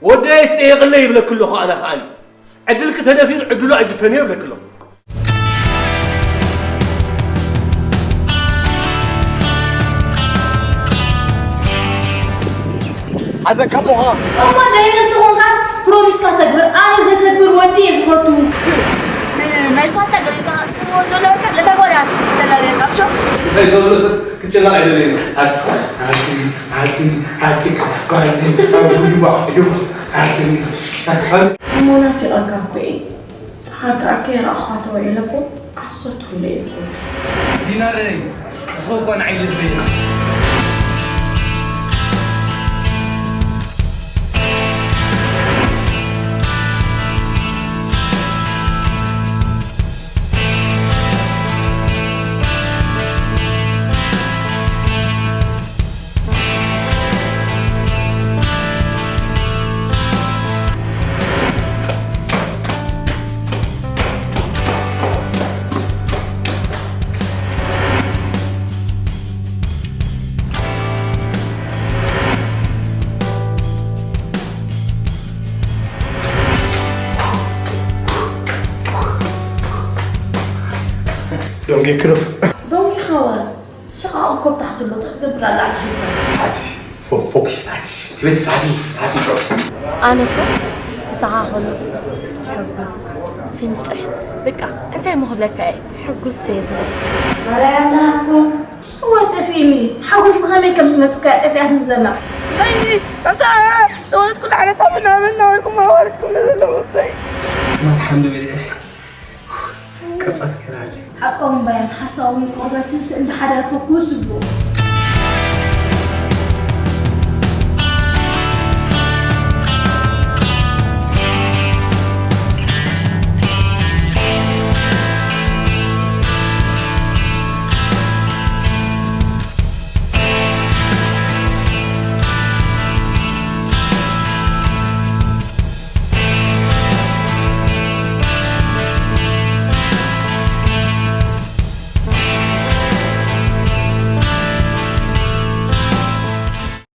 ወደይ ትጸየቕለይ ይብለኪ ኣለኹ። ኣነ ከኣ ዕድልኪ ተደፊኑ ዕድሉ ኣይድፈንዮ ይብለኪ ኣለኹ። ሓዘካ እሞ ኸኣ። እሞ ዳይመንድ ተኾንካስ ፕሮሚስካ ተግብር። ኣነ ዘተግብር ወዲ እየ ዝፈቱ። ናይ ፋታ ገለ ኢልካ ክትወስዶ ነበርካ። ለታ ጓል እያ ትፈልጥ ዘላ ነይራ፣ ኣብሾ። ምሳይ ዘሎ ሰብ ክጭነቕ ኣይደለይን። ኣቲ፣ ኣቲ፣ ኣቲ፣ ኣቲ፣ ጓል፣ ጓል፣ ጓል፣ ኣቲ፣ ኣቲ። እሞ ናፊቐካ እኮ እየ። ሓቂ ኣከይ ረኣኻ ተውዒለ እኮ ዓሰርተ ክሎ እየ ዝኸዱ። ዲናረይ፣ ዝኸኳ ንዓይ ልበይ። ዶንጌ ክዶ ዶንጌ ሓወ ሽቓቕ እኮ ብታሕቲ ኣሎ፣ እንታይ ክትገብር ኣላ ኣልሒልካ? ኣቲ ፎ-፣ ፎክስ ኣቲ ትብል ኣቲ ኣቲ ጾ። ኣነ እኮ ብሳኻ ከሎ ሕጉስ፣ ፍንጭሕ፣ በቃ እንታይ እሞ ክብለካ እየ፣ ሕጉስ እየ ዝብል። ማርያ እንዳሃልኩ እወ፣ ጠፊእኒ። ሓጎስ ብኸመይ ከም ዝመጽእ እኮ እያ ጠፊኣትኒ ዘላ። እንታይ እንጂ፣ ካብታ ዝወለድኩላ ዓመት ሃበና፣ ሃበና እናበልኩም ኣዋሪድኩም ዘለኹም እንታይ? ኣልሓምዱሊላህ። ቅርጸት ገይራ ኣለ። ሓቆም እምባዮም ሓሳቦም ቆርበትን ስእሊ ሓዳር ፈኩስ ዝብሉ።